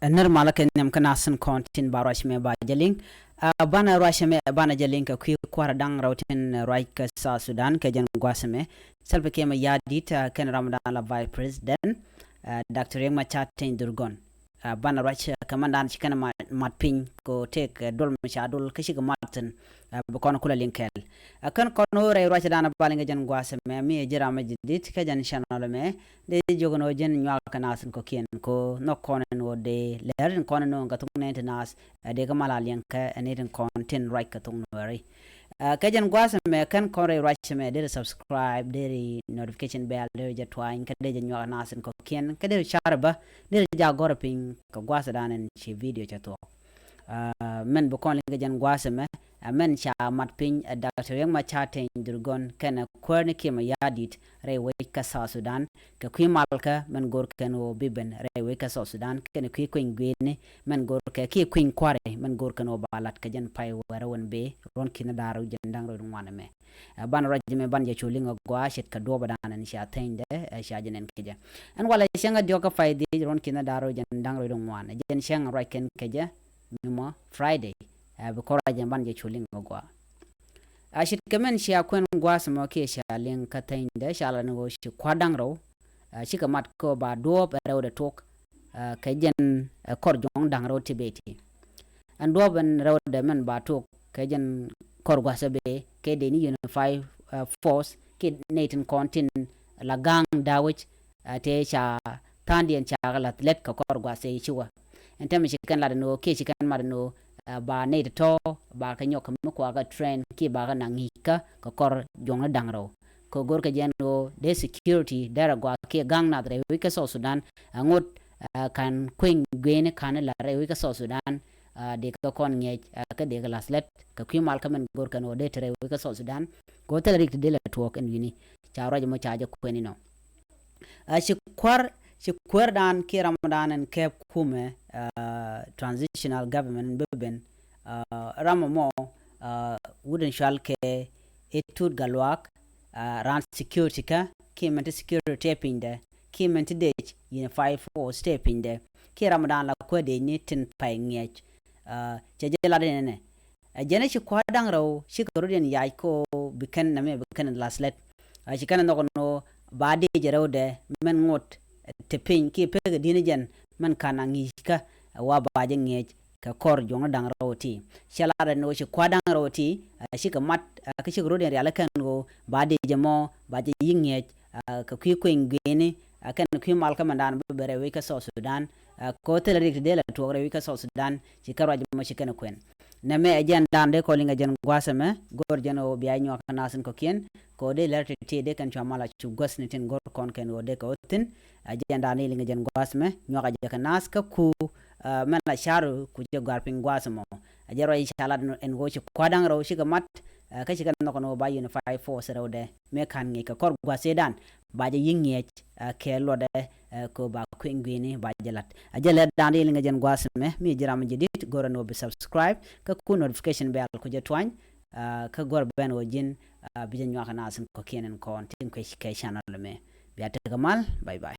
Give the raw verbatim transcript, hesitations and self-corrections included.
Nir malä kɛ nhiam kä nasin kɔn tin ba ruac mɛ ba jɛ liŋ. Banɛ ruac mɛ banɛ jɛ liŋ kɛ kui̱ kuarɛ da̱ŋ rɛw tin ruac kä South Sudan kɛ jɛn gua̱a̱th mɛ. Salva Kiir Mayardit kɛn ram dan la Vice President, Doctor Riek Machar Teny Dhurgon. Banɛ ruac kɛ mɛn dan ci kɛn mat piny kɛ tëëk duɔl mi ca duɔl kä cikɛ mat thi̱n. Bi kɔn kulɛ liŋ kɛɛl. Kɛn kɔn wä rɛy ruac dan ba liŋ kɛ jɛn gua̱a̱th mɛ mi ji̱ ram mɛ ji̱ dit kɛ jɛn channel mɛ. Dee jiök ni ɣöö ji̱n nyuak kɛ nath in kɔ̱kiɛn kɛ ɣöö nhɔk kɔn ɛn ɣöö dee lɛr in kɔn ɛn ɣöö kɛ thok nɛn ti nath. Dee kä mal a liɛŋ kɛ ɛn it in kɔn tin ruac kɛ thok nuɛri. Kɛ jɛn gua̱a̱th ɛmɛ kɛn kɔn rɛy ruac ɛmɛ deri subscribe deri notification bell deri jɛ tuany kɛ dee jɛ nyuak nath in kɔ̱kiɛn kɛ deri car bä deri jɛ a gɔr piny kɛ gua̱a̱th dan ɛn ci video cɛ thuɔk. Mɛn bi kɔn liŋ kɛ jɛn gua̱a̱th ɛmɛ. Mɛn ca mat piny ɛ Doctor Riek Machar Teny Dhurgon kɛnɛ kuäär ni Kiir Mayardit rɛy wec kä South Sudan. Kɛ kui̱ malkä mɛn go̱r kɛn ɣöö bi ben rɛy wec kä South Sudan kɛnɛ kui̱ kui̱ny gui̱ni mɛn go̱r kɛ kiɛ kui̱ny kua̱ri mɛn go̱r kɛn ɣöö ba lat kɛ jɛn pay wɛrɛ wän bee ruɔ̱n ki̱n da̱r jɛn da̱ŋ rɛw ŋuan ɛmɛ. Ban ruac mɛ ban jɛ cu liŋ agua ce̱tkɛ duɔɔp dan ɛn cia thɛnydɛ ɛ cia jɛ nɛn kɛ jɛ. Ɛn walɛ cäŋ a diɔk kä pay dhiec ruɔ̱n ki̱n da̱r jɛn da̱ŋ rɛw ŋuan jɛn cäŋ ruac kɛn kɛ jɛ. Numɔ Friday. Bi kɔn ruac jɛ ban jɛ cu liŋ agua. A ce̱tkɛ mɛn cia kuɛn gua̱a̱th mɔ kiɛ cia liŋ kä thɛnydɛ ca lat ni ɣöö ci kua̱r da̱ŋ rɛw. Cikɛ mat kä ba duɔɔp ɛ rɛwdɛ tuɔk kɛ jɛn kɔr juɔ̱ŋ da̱ŋ rɛw ti beti. Ɛn duɔɔp ɛn rɛwdɛ mɛn ba tuɔk kɛ jɛn kɔr gua̱a̱th ɛ bee kɛ dee ni unified force kiɛ nɛy tin kɔn tin la ga̱a̱ŋ da̱wec. Tëë ca tha̱a̱ŋdiɛn ca kɛ la̱th lɛt kɛ kɔr gua̱a̱th ɛ ci wä. Ɛn tɛmɛ ci kɛn lat ɛn ɣöö kiɛ ci kɛn mat ɛn ɣöö ba nɛy tɔ̱tɔ̱ ba kɛ nyɔk kɛ mi kuakä train kiɛ ba kɛ naŋ ŋi̱i̱ckä kɛ kɔr juɔ̱ŋni da̱ŋ rɛw. Kɛ go̱r kɛ jɛn ɣöö dee security derɛ gua kiɛ ga̱ŋ nath rɛy wec kä South Sudan. Ɛ ŋot kan kueny guieni kan la rɛy wec kä South Sudan. Dee kɛ kɔn ŋiɛc kä dee kɛ la̱th lɛt kɛ kui̱ mal kä mɛn go̱r kɛn ɣöö dee te rɛy wec kä South Sudan. Kɛ ɣöö thilɛ rik ti dee lɛ tuɔɔk ɛn wi̱ni ca ruac mɔ ca jɛ kuɛn inɔ. Ci kuäär ci kuäär dan kiɛ ram dan ɛn kɛp kumɛ transitional government bi ben. Ram mɔ wut in cual kɛ Itut Galuak. Ran security kä kiɛ mɛn ti security tɛ pinydɛ kiɛ mɛn ti dec unified force tɛ pinydɛ kiɛ ram dan la kuäär dec ni tin pay ŋiɛc. Cɛ jɛ lat inɛnɛ. Ɛ jɛn ɛ ci kua̱r da̱ŋ rɛw cikɛ rot yɛn yac ko bi kɛn nɛmɛ bi kɛn la̱th lɛt. Ɛ ci kɛn ɛ nhɔk ni ɣöö ba dee jɛ rɛwdɛ mɛn ŋot te piny kiɛ pekɛ di̱n jɛn mɛn ka̱n a ŋi̱i̱ckä. Ɛ wa ba jɛ ŋi̱eec kɛ kɔr juɔ̱ŋni da̱ŋ rɛw ti cɛ lar ɛn ɣöö ci kua̱r da̱ŋ rɛw ti. Ɛ cikɛ mat ɛ kä cikɛ rot yɛn rial kɛn ɣöö ba dee jɛ mɔ ba jɛ yi̱ ŋi̱eec. Kɛ kui̱ kueny guieni kɛn kui̱ mal kä mɛn daan bä bɛ rɛy wec kä South Sudan. Kɛ ɣöö thilɛ rik ti dee la tuɔɔk rɛy wec kä South Sudan ci kɛ ruac mɔ ci kɛn kuɛn. Nɛmɛ ɛ jɛn daan dee kɔn liŋ ɛ jɛn gua̱a̱th ɛmɛ go̱r jɛn ɣöö bia nyuak kä nath in kɔ̱kiɛn kɛ ɣöö dee lɛr ti ti dee kɛn cua mal a cu guäth ni tin go̱r kɔn kɛn ɣöö dee kɛ ɣöö thi̱n. Ɛ jɛn daan dee liŋ ɛ jɛn gua̱a̱th ɛmɛ nyuak ɛ jɛ kɛ nath kä ku mɛn la car ku jɛ gɔ̱a̱r piny gua̱a̱th ɛmɔ. Ɛ jɛn ruac ca lat ɛn ɣöö ci kua̱r da̱ŋ rɛw cikɛ mat. Kä ci kɛn nhɔk ɛn ɣöö ba unified force rɛwdɛ mëë ka̱n ŋi̱i̱c kɛ kɔr gua̱a̱th ëëdan ba jɛ yi̱ ŋi̱eec kɛ luɔtdɛ. Kɛ ba kui̱ny gui̱ni ba jɛ la̱t a jɛ lɛr da̱a̱n di liŋ jɛn gua̱a̱th mɛ mi ji̱ ram jɛ dit go̱rɛ ni wä bi subscribe kä ku notification bell ku jɛ tuany. Kä go̱rɛ ben wä ji̱n bi jɛ nyuak nath in kɔ̱kiɛn in kɔn tin kuec kɛ channel mɛ. Bia tekɛ mal, bye bye.